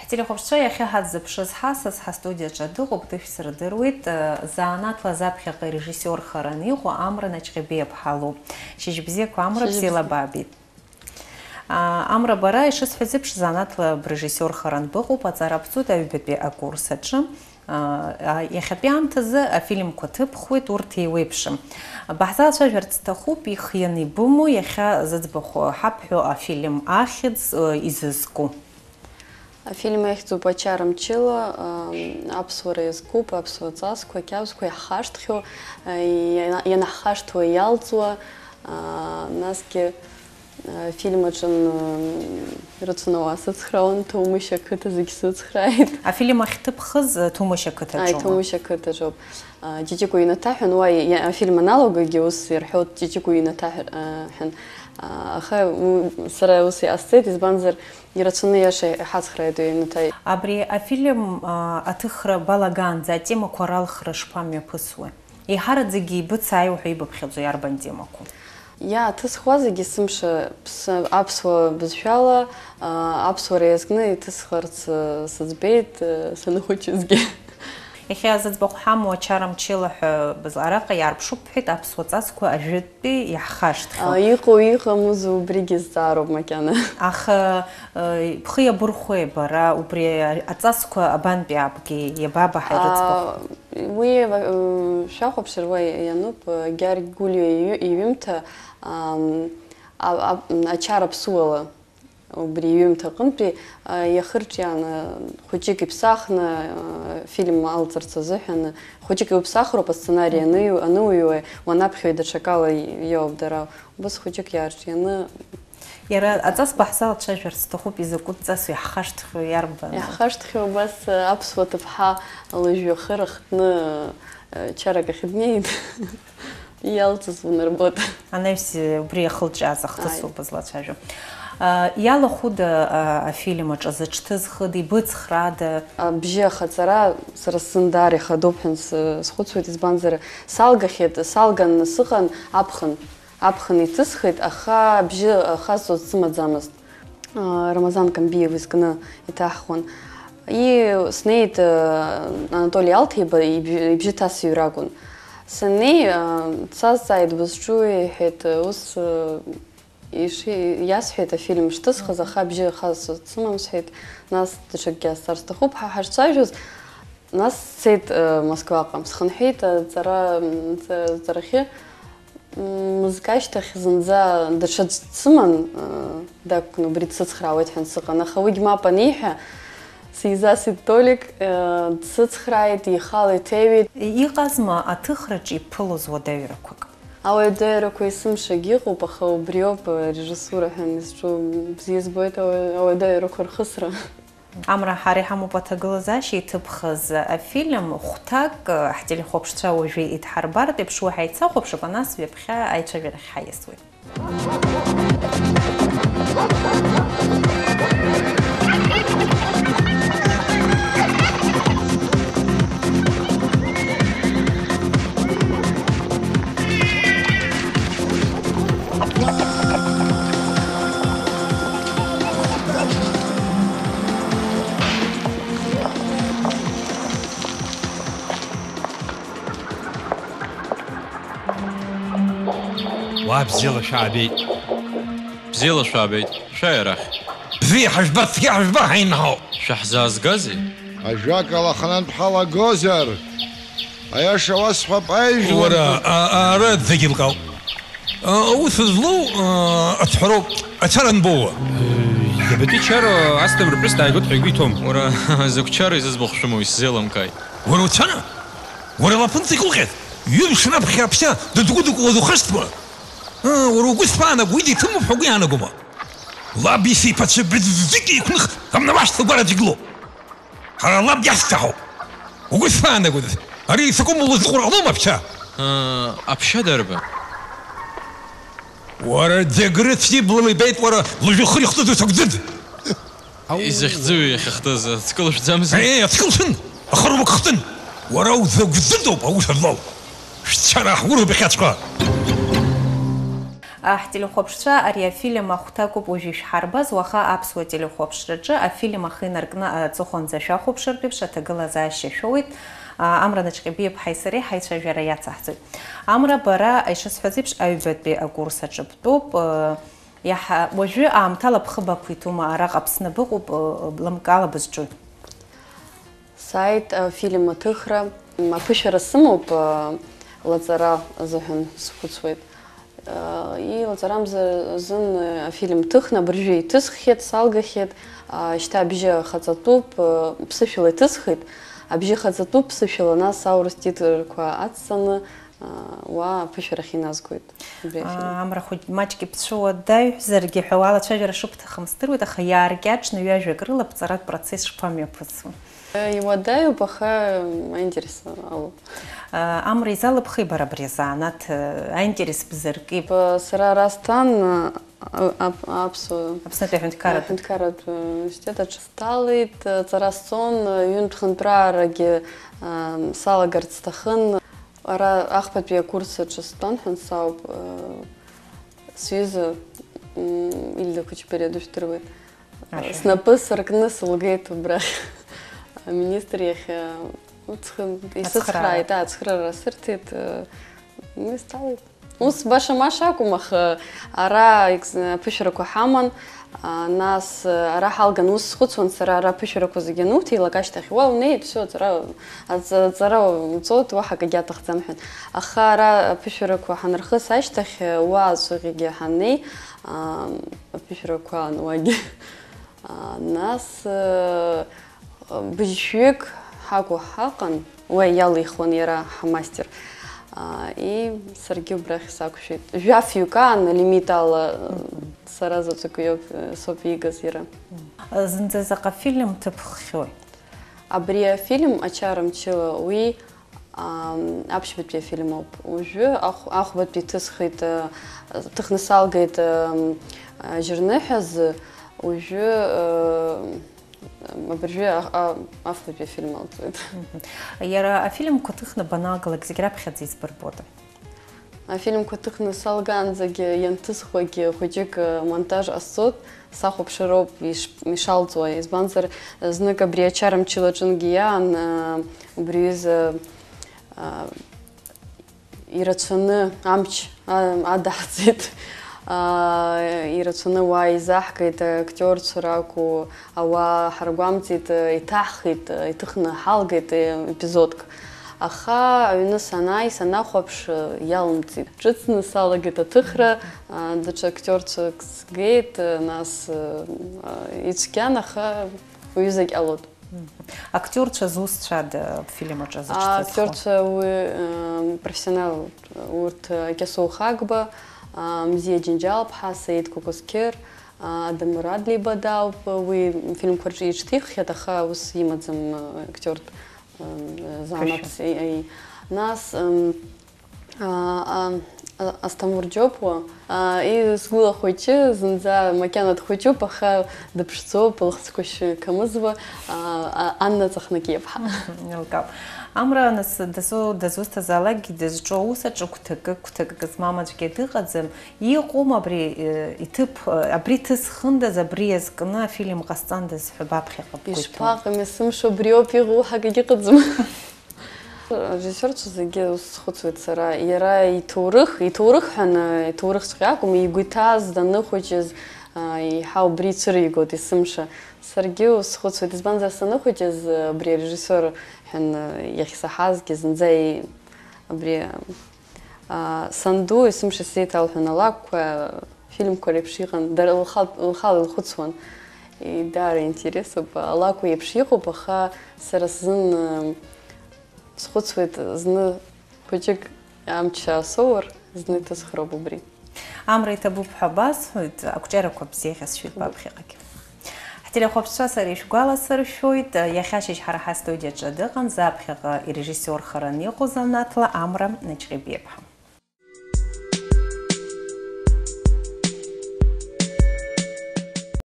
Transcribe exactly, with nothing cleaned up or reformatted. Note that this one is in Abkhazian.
Телехәаԥшцәа, иахьа ҳаззыԥшыз ҳасас ҳастудиаҿы дыҟоуп, дышәсырдыруеит, э, занааҭла заԥхьаҟа ирежиссиорхаран иҟоу Амра Наҷҟьабиаԥҳа лоуп. Шьыжь бзиақәа, Амра, шьыжь бзиала бзиақәа. Баабеит. А, Амра, бара, ишысҳәаз еиԥш, занааҭла брежиссиорхаран быҟоуп, аҵара бҵоит аҩбатәи акурс аҿы. А, а, иахьатәи аамҭазы афильмқәа ҭыбхуеит, урҭ еиуеиԥшым. Баҳзаацәажәарц сҭахуп, ихианы ибымоу иахьа зыӡбахә ҳабҳәо афильм ахьӡ, э, изызку. Афильм иахьӡуп Ачара мчыла, ам, аԥсуара иазкуп, аԥсуа ҵасқәа, ақьабзқәа иаҳхашҭхьоу, а, иана-, ианаҳхашҭуа иалҵуа, а, насгьы, а, афильм аҿы, м, ирацәаны ауаа сыцхраауан, Ҭоумышь ақыҭа зегь сыцхрааит. Афильм ахьҭыԥхыз, э, Ҭоумышь ақыҭаҿоума? Ааи, Ҭоумышь ақыҭаҿоуп. А, Ҷыҷыкәа иҩнаҭа ҳәа, уа иа-, афильм аналогагьы ус ирҳәоит, Ҷыҷыкәа иҩнаҭа ҳәа, а, ҳәа. А, аха, м, сара ус иҟасҵеит, избанзар, ирацәаны иаша иҳацхрааит уи аҩнаҭа. Абри афильм, а, аҭыхра балагаанӡа атемақәа ралхра шԥамҩаԥысуеи? Еиҳараӡакгьы ибыцааиуа ҳәа ибыԥхьаӡо иарбан темақәоу? Иаҭысхуа зегьы сымша ԥсы-, аԥсуа бызшәала, а, аԥсуара иазкны иҭысхырц, а, сыӡбеит, а, саныхәыҷызгьы. Иахьа зыӡбахә ҳамоу Ачара мчыла ҳәа быз-, араҟа иаарԥшуп бҳәеит, аԥсуа ҵасқәа ажәытәтәи иаҳхашҭхьоу. А, иҟоу иҟамыз убригьы зҵаароуп макьана. Аха, э, бхы иабырхәеи бара, убри аҵасқәа абантәи аабгеи, иабабаҳаи рыӡбахә? А, уи, э, шәахәаԥшыр, уа иануп, э, Гьаргь Гәлиа иҩ-, иҩымҭа, ам, а-, а-, Ачара ԥсуала. Убри иҩымҭа аҟынтәи, а, иахырҿиааны, хәыҷык иԥсахны, а, фильм алҵырц азыҳәан, хәыҷык иуԥсахроуп асценари аныҩ-, ануҩуа, уанаԥхьои даҽакала иоуп дара. Убас хәыҷык иаарҿианы. Иара аҵас баҳзалацәажәарц сҭахуп, изакәытә ҵасу иаҳхашҭхьоу иарбану? Иаҳхашҭхьоу убас, а, аԥсуа ҭыԥҳа лыжәҩахыр ахтны, а, чарак ахь днеит. Иалҵыз унарбоит. Анаҩс убри ахылҿиааз ахҭысоуп, ааи, злацәажәо. А, иалахәыда, а, афильм аҿы зыҽҭызхыда, ибыцхраада? Абжьы ахаҵара сара сзын даара ихадоуп ҳәа сы-, схәыцуеит, избанзар, салгахьеит, салган сыҟан аԥхын. Аԥхын иҭысхит, аха абжьы ахасҵоз сымаӡамызт. Рамазан Камбиев изкны иҭаҳхуан. И-, снеит, Анатоли Алҭеиба ибжьы, ибжьы ҭасҩыр акәын. Саннеи, дсазҵааит, бызҿу, иҳәеит, ус, иши-, иасҳәеит афильм шҭысхыз, аха абжьы хас сымам, сҳәеит, нас даҽакгьы азҵаар сҭахуп, ҳа ҳашцәажәоз, нас сцеит, Москваҟа, схынҳәит аҵара, ҵа-, аҵарахьы. Мызкы ашьҭахь зынӡа даҽаӡә дсыман, дақәкны убри дсыцхраауеит ҳәа сыҟан, аха уигь мап аниҳәа, сизасит Толик, дсыцхрааит, ихала иҭеиҩит. Иҟазма аҭыхраҿ иԥылоз уадаҩрақәак? Ауадаҩрақәа есымшагь ыҟоуп, аха убриоуп арежиссура ҳәа изҿу, бзиа збоит ауа-, ауадаҩрақәа рхысра. Амра, ҳара иҳамоуп аҭагылазаашьа иҭыԥхаз афильм хәҭак, ҳтелехәаԥшцәа уажәы идҳарбартә еиԥш, уи ҳаицахәаԥшып, нас ҩаԥхьа аицәажәарахь ҳаиасуеит. Уа, бзиала шәаабеит. Бзиала шәаабеит. Шәааи арахь. Бзиа ҳажәба, цқьа ҳажәба, ҳаинҳау. Шәаҳзаазгазеи? Ажәакала, аханантә ҳалагозар, аиаша уасҳәап, аижәлантәи. Уара, а, а, ара зегь еилкаауп. А, аус злоу, а, ацҳәароуп, ачара анбоуа. Иабатәи чара, Асҭамыр ԥҳәыс дааигоит ҳәа игәы иҭом. Уара, закә чара изыӡбахә шәымоу, исзеилымкааит. Уара уцәана? Уара лафынҵа икылҟьаз, ҩымш раԥхьа аԥшьа дыдгәыдыкәлаз ухашҭма? Аа, уара угәы сԥаанагоит, иҭымуп ҳәа угәы иаанагома? Лаб исеиԥацәа быӡӡык еиқәных, амнавашьҭа гәараӡа игылоуп. Ҳара лаб иацҭаҳауп. Угәы сԥаанагоит, ари сакәым улызныҟәра ҟалома аԥшьа? Аа, аԥшьа дарбан? Уара Ӡегрыц иблала ибеит, уара лыжәҩахыр ихтыз усакәӡыд! Изахьӡу иахьахтыз, ацкы лышәӡамзи? Е, ацкы лшәын! Ахырмак хтын! Уара узагәӡыдоуп аус злоу! Шәцара ҳгәыруп иахьаҵәҟьа! Ҳтелехәаԥшцәа, ари афильм ахәҭакуп уажәы ишәҳарбаз, уаха аԥсуа телехәаԥшраҿы афильм ахы инаркны аҵыхәанӡа шәахәаԥшыртә еиԥш аҭагылазаашьа шәоуеит. Амра Наҷҟьебиаԥҳаи сареи ҳаицәажәара иацаҳҵоит. Амра, бара, ишысҳәаз еиԥш, аҩбатәи акурс аҿы бтәуп. Иаҳа уажәы аамҭала бхы бақәиҭума, араҟа Аԥсны быҟоуп, лымкаала бызҿу? Сааит афильм аҭыхра. Аԥышәара сымоуп, лаҵара азыҳәан схәыцуеит. Илаҵарамзар азын афильм ҭыхны абыржәы иҭысххьеит, салгахьеит. Шьҭа абжьы хаҵатәуп, ԥсышәала иҭысхит. Абжьы хаҵатәуп ԥсышәала, нас аурыс титрқәа адҵаны, уа аԥышәарахь иназгоит абри афильм. Амра, хәыҷ маҷк ибцәуадаҩзаргьы ҳәа уалацәажәара шыбҭахым здыруеит, аха иааркьаҿны ҩажәак рыла бҵаратә процесс шԥамҩаԥысуа? Иуадаҩуп, аха аинтерес алоуп. Амра, изалыбхи бара абри азанааҭ, аинтерес бзырки? Сара ара стәан, а, а, аԥсуа Аԥснытәи аҳәынҭқарратә аҳәынҭқарратә университет аҿы стәалеит, ҵара сҵон, ҩынтә-хынтәраарагьы, ам, салагарц сҭахын. Ара ахԥатәи акурс аҿы стәан ҳәа сауп, э, сҩыза, м, Ильда Кучебериа дыжәдыруеит. Ашәа. Снапы сыркны сылгеит убрахь. Аминистр иахь, э, уцхы-, ацхыраара. Исыцхрааит, ацхыраара сырҭеит, э, уи сҭалеит. Ус баша-маша акәым, аха ара екз-, аԥышәарақәа ҳаман, а, нас, а, ара ҳалган, ус схәыцуан сара, ара аԥышәарақәа зегьы ануҭеилак ашьҭахь, уа унеит, всё, аҵара, аҵ-, аҵара уҵоит, уаҳа акгьы аҭахӡам ҳәа. Аха ара аԥышәарақәа ҳанырхыс ашьҭахь, уа аӡәгьы ҳаннеи, а, аԥышәарақәа ануагьы. А, нас, э, быжьшәҩык ҳакәу ҳаҟан, уа иалихуан иара ҳамастер. А, и саргьы убрахь сақәшәеит. Жәафҩык аан, алимит ала, э, сара заҵәык иоуп, э, соуп иигаз иара. Зынӡа заҟа фильм ҭыбххьои? Абри афильм Ачара мчыла, уи Ам, аԥшьбатәи афильм ауп. Уажәы ахә-, ахәбатәи ҭысхит, э, ҭыхны салгеит, э, м, э, жьырныҳәазы, уажәы, э, м, абыржәы а-, а-, афбатәи афильм алҵуеит. Мгм. Иара афильмқәа ҭыхны банагалак зегь раԥхьаӡа избырбода? Афильмқәа ҭыхны салгаанӡагьы, ианҭысхуагьы хәыҷык, э, монтаж ҟасҵоит. Сахәаԥшыроуп иш-, ишалҵуа, избанзар, знык абри Ачара мчыла аҿынгьы иаан, аа, убри аҩыза, аа, ирацәаны амч, аа, адаҳҵеит, аа, ирацәаны уа изаҳгеит, актиорцәа ракәу, ауаа ҳаргәамҵит, иҭаҳхит, иҭыхны ҳалгеит, епизодк. Аха аҩны санааи, санахәаԥш, иалымҵит. Ҿыцны салагеит аҭыхра, а, даҽа актиорцәак сгеит, нас, а, ицәгьан, аха уаҩызагь ҟалоит. Мгм. Актиорцәа зусҭцәада афильм аҿы зыҽҭызхуа? Актиорцәа уи, а, профессионал, урҭ, а, Кьасоу Хагба, а, Мзиа Џьынџьал-ԥҳа, Саид Кәакәасқьыр, а, Адамыр Адлеиба дауп, уи афильмқәа рҿы иҽҭиххьеит, аха ус имаӡам, а, актиортә М, занааҭс, Ԥышәа. Аи, аи. Нас, м, а, а, а, Асҭамыр Џьопуа, а, и, сгәыла хәыҷы, зынӡа макьана дхәыҷуп, аха дыԥшӡоуп, лыхцәқәа шьқамызуа, а, а, Анна Ҵахнакиаԥҳа. Илкаауп. Амра, нас, дызу-, дызусҭазаалакгьы дызҿу аус аҿы гәҭакык, гәҭакык змам аӡәгьы дыҟаӡам. Иҟоума абри, э, иҭыԥ, э, абри ҭысхындаз, абри иазкны афильм ҟасҵандаз ҳәа баԥхьаҟа бгәы иҭоу? Ишԥаҟам, есымша убриоуп иҟоу, ҳәа акгьы ыҟаӡам. Арежиссиорцәа зегьы ус схәыцуеит сара, иара иҭоурых, иҭоурых ҳәаны, иҭоурыхҵәҟьа акәым, игәы иҭаз, даныхәыҷыз, а, еиҳа убри ицәыригоит есымша. Саргьы ус схәыцуеит, избанзар, саныхәыҷыз, а, абри арежиссиор ҳәаны иахьсаҳазгьы зынӡа и-, абри, а, санду есымша сзеиҭалҳәон алакәқәа, фильмқәа реиԥш иҟан, дара лхал-, лхала илхәыцуан. И даара интересуп, алакә еиԥш иҟоуп, аха сара сзын, э, схәыцуеит, зны хәыҷык амч аасоур, зны иҭысхроуп убри. Амра иҭабуп ҳәа басҳәоит, ақәҿиарақәа бзиахьа сшәоит баԥхьаҟагь. Ҳтелехәаԥшцәа сара ишәгәаласыршәоит, иахьа ашьыжь ҳара ҳастудиаҿы дыҟан, заԥхьаҟа ирежиссиор хараны иҟоу занааҭла Амра Наҷҟьебиаԥҳа.